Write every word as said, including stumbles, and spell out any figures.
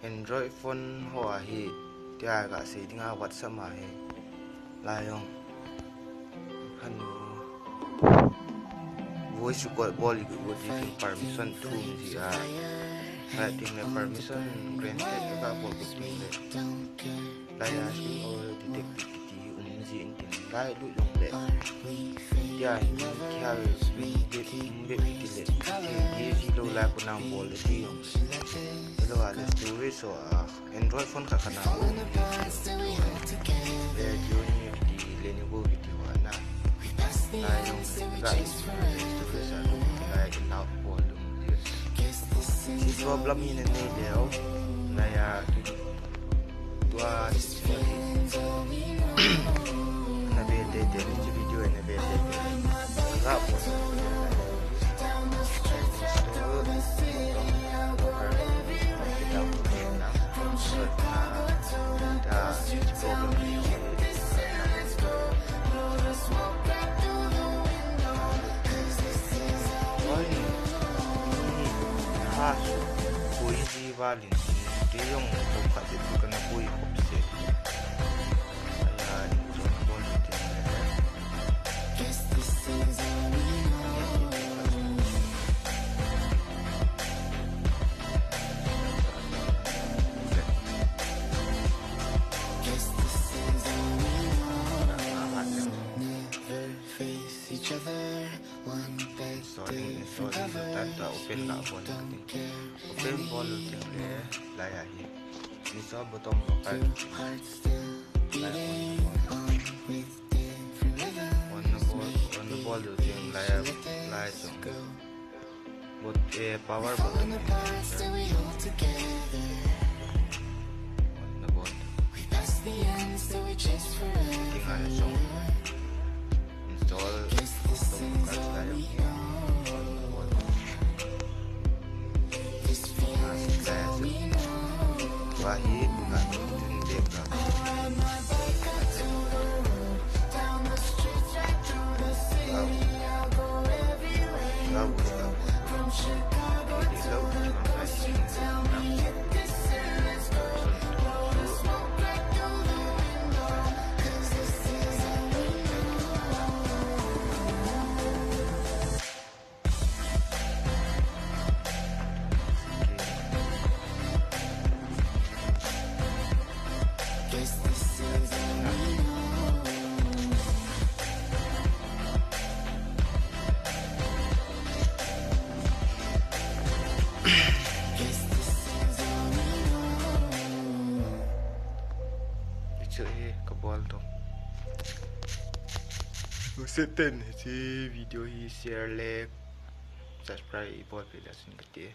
Android phone ho ahi, tia kasei dinga WhatsApp ma hi. Lai jong. Khan voice record bol i got ding permission thum ji a. Lai ding le permission granted ka bol got ding le. Lai a screen already detect kiti um ji in tin. Lai lut jong le. Tia hi kia be, be, be kiti le. Ti, ti ji lo lai ko nang bol le ti jong. Hello, ale storage so a. Android phone khat khat na um. Eh, Xiaomi kiti, Lenovo kiti ho na. Lai jong ga i, lai i lau bol um. Hiche problem hi na nei leu. Lai a, tua, na ve teitei, hiche video na ve teitei. Ga bol. Sorry, sorry, tan ta open la bol. Open bol ting le, lai ahi. Install button lo kai. Lai on, on na bol, on na bol ting lai, lai chung. But, eh, power button. On na bol. Ting a song. Install. Button kai lai. On na bol. Hiche hi kabol to. Lungset ten hiche video hi share le subscribe ibol peh le chun kati.